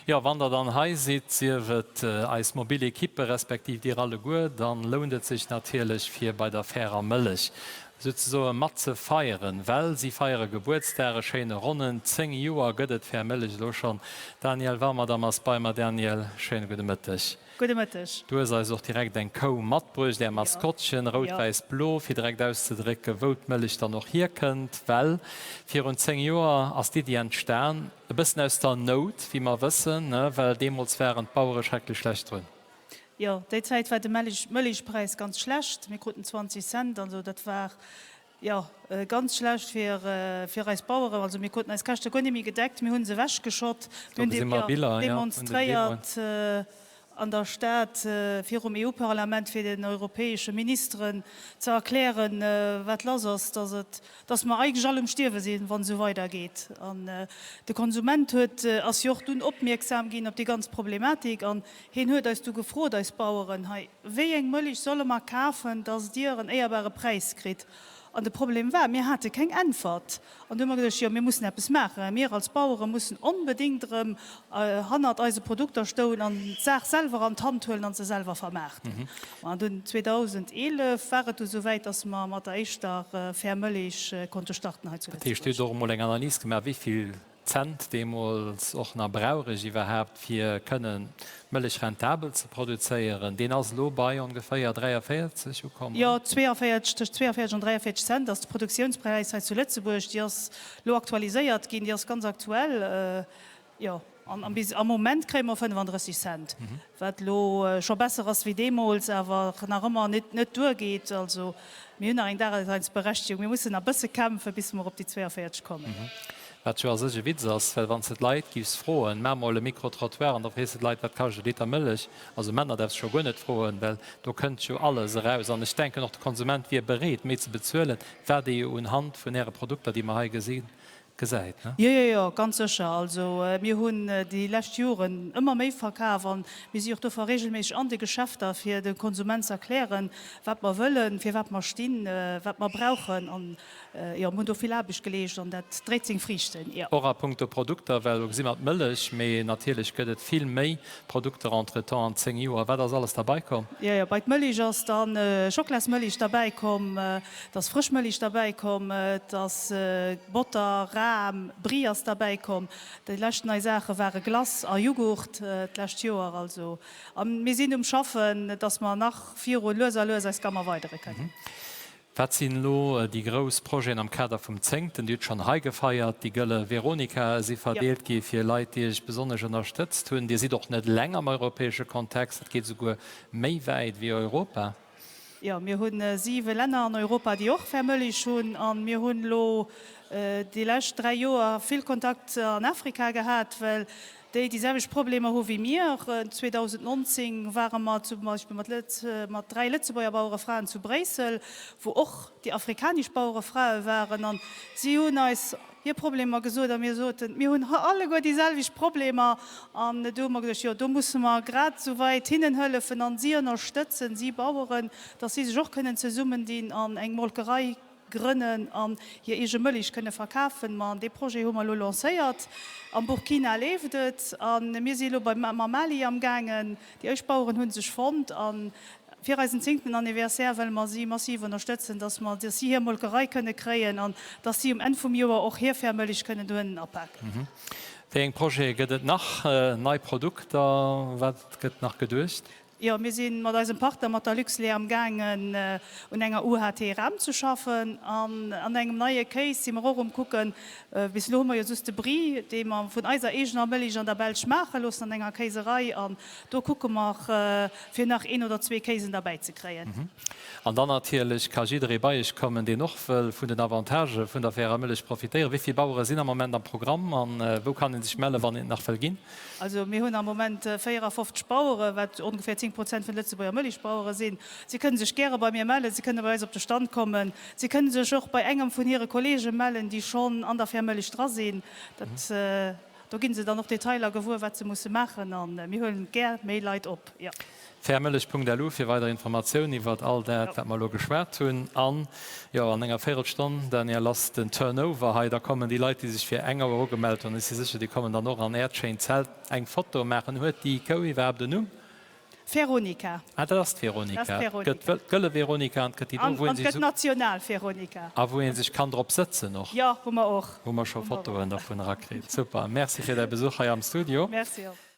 Jo, wann der dann hei sidd, sief et eis mobil Equippe respektiv dir alleguer, dann lount et sech natierlech fir bei der fairer Mëllech souzesoe mat ze feieren, well si feiere Gebuertsdag, e schéine ronnen 10 Joer gëtt et fair Mëllech elo schonn. Danièle Warmerdam ass bei mer. Danièle, schéine gudde Mëtteg. Gudde Mëtteg. Du hues eis och direkt eng Kou matbruecht, är Maskottchen, rout, wäiss, blo, fir direkt auszedrécken, wou d'Mëllech dann och hierkënnt. Well virun 10 Joer ass d'Iddi entstan, e bëssen aus der Nout, wéi mer wëssen, well deemools waren d'Bauere schrecklech schlecht drun. Jo, déi Zäit war de Mëllichpräis ganz schlecht. Mir kruten 20 Cent, also dat war Jo, ganz schlecht fir fir eis Baueren. Also mir kruten eis Käschte guer net méi gedeckt. Mir hu se ewechgeschott. Do gesi mer Biller, jo, vun den Demoen. Demonstréiert an der Stad virum EU-Parlament, fir den europäesche Ministeren ze erklären, wat lass ass, dass et, dass mer eigentlech all um Stierwe sinn, wann esou weidergeet. An de Konsument huet, ass jo och dunn opmierksam ginn op déi ganz Problematik an hien huet eis du gefrot, eis Baueren hei, Wéi eng Mëlich solle mer kafen, dass Dir en éierbare Präis kritt? An de Problem war, mir hate keng Äntwert. An du hu mer geduecht, jo, mir mussen eppes maachen. Mir als Bauere mussen onbedéngt erëm hannert eise Produkter stouen an d'Saach selwer an d'Hand huelen an se selwer vermaarten. An dunn 2011 war et du souwäit, dass mer mat der éischter Fair Mëlich konnte starten hei zu Dat heescht, Dir hutt och emol eng Analys gemaach, wéi vill Cent deemools och nach brauch ech iwwerhaapt fir kënnen Mëllech rentabel ze produzéieren? Deen ass elo bei ongeféier 43 ukomm, Jo, oder? 42, tëscht 42 an 43 Cent ass de Produktiounspräis hei zu Lëtzebuerg. Déi ass elo aktualiséiert ginn, déi ass ganz aktuell, jo. An bis am Moment kréie mer 35 Cent, wat elo scho besser ass wéi deemools, awer nach ëmmer net net duergeet. Also mir hunn nach eng Daseinsberechtigung, mir mussen nach e bësse kämpfen, bis mer op déi 42 kommen. Wat jo a sech e Witz ass, well wann s de d'Leit giffs froen, maach mol e Micro-trottoir an da frees de d'Leit, wat kascht e Liter Mëllech, also Männer däerfs scho guer net froen, well do kënnt jo alles eraus. An ech denken och de Konsument wier bereet méi ze bezuelen, wat ee jo unhand vun Äre Produkter, déi mer hei gesinn, gesäit, ne? Jo, jo, jo, ganz sécher. Also mir hunn déi lescht Joren ëmmer méi verkaf an mir si och dofir regelméisseg an de Geschäfter, fir dem Konsument ze erklären, wat mer wëllen, fir wat mer stinn, wat mer brauchen. An jo, mir hunn do vill Aarbecht geleescht an dat dréit seng Friichten, jo. Och a puncto Produkter, well elo gesi mer d'Mëllech, mee natierlech gëtt et vill méi Produkter entretemps an 10 Joer. Wat ass alles derbei komm? Jo, jo, bei d'Mëlich ass dann Schoklasmëlich derbäi komm, et ass frësch Mëlich derbäi komm, et ass Botter, Ram, Brie ass derbäi komm. Déi lescht nei Saache ware Glace a Jughurt d'lescht Joer. Also, a mir sinn um Schaffen, dass mer nach viru lues a lues eis Gamme erweidere kënnen. Wat sinn elo déi grouss Projeten am Kader vum Zéngten? Dir hutt schonn hei gefeiert, déi gëlle Veronika si verdeelt gi fir Leit, déi Iech besonnesch ënnerstëtzt hunn. Dir sidd och net eleng am europäesche Kontext, et geet esouguer méi wäit wéi Europa. Jo, mir hu siwe Länner an Europa, déi och Fairmëlich hunn. A mir hunn elo déi lescht 3 Joer vill Kontakt an Afrika gehat, well déi déi selwecht Problemer hu wéi mir. 2019 ware mer zum Beispill mat mat 3 Lëtzebuerger Bauerefraen zu Bréissel, wou och déi afrikanesch Bauerefrae waren an si hunn eis hir Problemer gesot a mir soten, mir hunn alleguer déi selwecht Problemer. An do hu mer geduecht, jo do musse mer grad esou weit hinnen hëllefen an si ënnerstëtzen, si Baueren, datt si sech och kënnen zesummendinn an eng Molkerei grënnen an hir eege Mëlich kënne verkafen. Ma dee Projet hu mer elo lancéiert. Am Burkina leeft et a mir si elo beim mam Mali am gaangen. Déi éischt Baueren hu sech fonnt a fir eisen zéngten Anniversaire wëlle mer si massiv ënnerstëtzen, dass mer, dass si hir Molkerei kënne kréien an dass si um Enn vum Joer och hir fair Mëlich kënnen dohennen apaken. Wéi eng Projete gëtt et nach? Nei Produkter? Wat gëtt nach geduecht? Jo, mir si mat eisem Partner, mat der Luxlait am gaangen un enger UHT Ram ze schaffen an an engem neie Kéis si mer och um kucken. Bis elo hu mer jo just de Brie, dee mer vun eiser eegener Mëlich an der Belsch maache loossen an enger Kéiserei an do kucke mer fir nach een oder zwee Kéisen derbäi ze kréien. An dann natierlech ka jidderee bei iech kommen, deen och wëll vun den Avantagë vun der fairer Mëllech profitéieren. Wéi vill Bauere sinn am Moment am Programm an wou kann ee sech mellen, wann een et nach wëll ginn? Also mir hunn am Moment 54 Baueren, wat ongeféier 10 Prozent vun de Lëtzebuerger Mëlichbauere sinn. Si kënne sech gäre bei mir mellen, si kënne bei eis op de Stand kommen, si kënne sech och bei engem vun hire Kollege mellen, déi schonn an der Fair Mëlich dra sinn. Dat. Do ginn se dann och Detailer gewuer, wat se musse maachen. A mir huelen gär méi Leit op, jo. Fairmëllech.lu fir weider Informatiounen iwwert all dat, wat mer elo geschwat hunn. An, jo, an enger Véirelstonn, Daniel, ass den Turnover hei. Da kommen déi Leit, déi sech fir eng Auer ugemellt hunn, ech si sécher, déi kommen dann och an Äert schéint Zelt eng Foto maachen. Huet déi Kou iwwerhaapt en Numm? Veronika. Ah, dat ass d'Veronika. Dat ass d'Veronika. Et gëtt d'Gëlle Veronika an et gëtt déi do, wou een sech. An et gëtt d'national Veronika. A wou ee sech kann drop sëtzen och. Jo, hu mer och. Hu mer scho Fotoen dervun erakritt. Super. Merci fir däi Besuch hei am Studio. Merci och.